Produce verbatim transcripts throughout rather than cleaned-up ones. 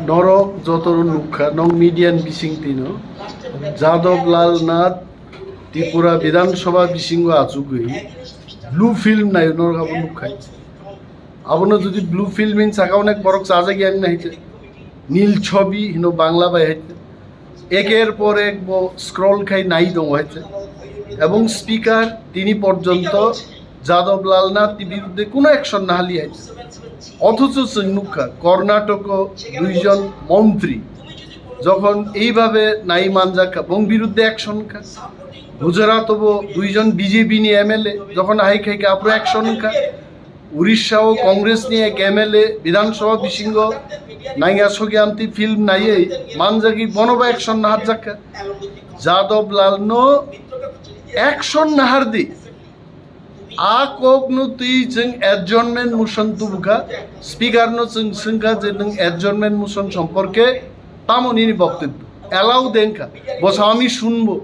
Norok jotono nukha, nong media ni bising tino. Jadab Lal Nath Tripura Bidhan Sabha bisingo achugwi blue film nayo, norok abo nukha. Abono jodi blue film hin saka onek borok chajak yang nai hite. Nil Chobi hino Bangla bai hite. Eker por ek bo scroll khai nai tongo hite. Ebong speaker tini porjonto Jadab Lal Nath ni biruddhe kuno action nahali hite. Othocho chwng nukha Karnataka duijon montri jokhon eibhabe nai manjak kha, bong biruddhe action kha. Gujarat bo duijon B J P ni M L A jokhon hai khai kha, aphuru action kha. Urisha o Congress ni ek M L A Bidhan Sabha bisingo nainga sogi amtwi film naiwi manjagwi bonobo action naharjak kha. Jadab Lal no action nahardi. A kok no twi chwng adjournment motion tubukha, speaker no chwng swngkha je nwng adjournment motion সম্পর্কে tamo nini বক্তব্য? Allow de wngkha, bo sa আমি শুনবো.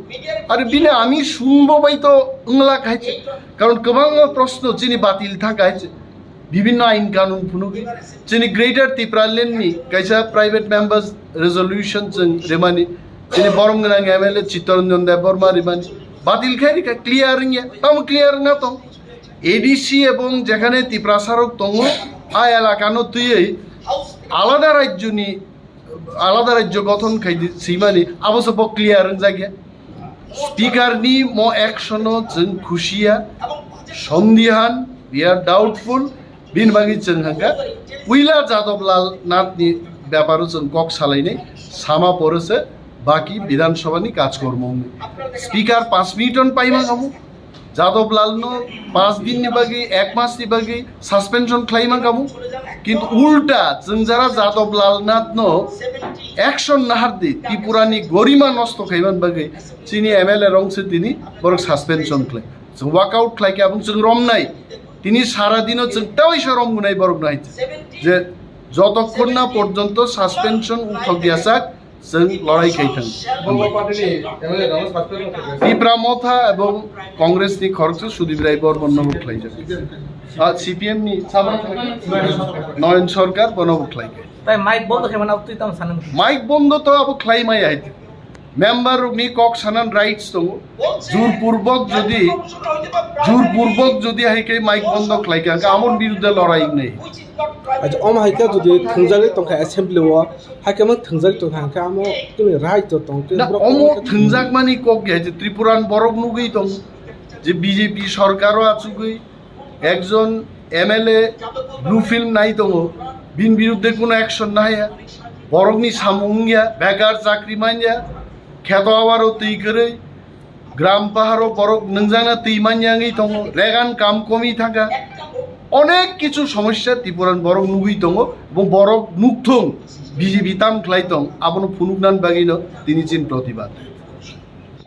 Are bini আমি শুনবো bai to wngla khai se. Karon kwbangma proshno chini batil thang khai se. Bibhinno ain kanun phunugwi chini Greater Tipraland ni kaisa private members resolution chwng remani, chini borom gwnang M L A Chittaranjan Debbarma remani, batil khai rikha, clear wngya, tamo clear wngna tong. A D C ebong jekhane Tiprasa rok tongo, a elaka no twiwi alada rajyo ni, alada rajyo gothon khai di, swimani, abo se bo clear wngjak ya. Speaker ni mo action o chwng khusiya, sondihan, we are doubtful, bini bagwi chwng hangkha puila Jadab Lal Nath ni beparo chwng kok salainai, sama pore se baki Bidhan Sabha ni kajkormo wngwi. Speaker panch minute on paima khamu, Jadab Lal no panch din ni bagwi, ek mas ni bagwi suspension khlai man khamu, kintu ulta chwng jara Jadab Lal Nath no action nahardi, Tripura ni gorima nosto khaiman bagwi chini M L A rong se tini borok suspension khlai. Chwng walkout khlai khe abong chwng romnai. Tini sara dino chwng tawi sa romgunai borok no hai je jotokhon na porjonto suspension uthok yachak chwng lorai khai thang. Hambai. Tipra Motha ebong Congress ni khoroksa Sudip Rai Bormon no bo khlaijak. Ah, C P M ni sabang Noyon Sarkar bono bo khlai khe. Tai mic bondo khe mano twi tamo sanang. Mic bondo to abo khlai mai hai. Member rokni kok sanan rights tongo. Jurpurbok jodi, jurpurbok jodi hai khe mic bondo khlai kha, amon biruddhe lorai wngnai. Acha, omo hai khe jodi thwngjagwi tongkha assembly o, hai khe omo thwngjagwi tongkha, hwnkhe amo tini right to tong khe Na, borok omo thwngjak mani kok ya je Tripuran borok nugwi tong je B J P sarkar o achugwi ekjon M L A blue film nai tongo, bini biruddhe kuno action nahaya, borokni samung wngya, bekar chakri manya, kheto abaro twi kwrwi, gram paharo borok nwngjana twi manya wngwi tongo, regan kam komi thangkha, onek kichu somosya Tipuran borok nugwi tongo, bo borok nukthung B J P tam khlai tong, abono phunuknan bagwino tini chin protibad.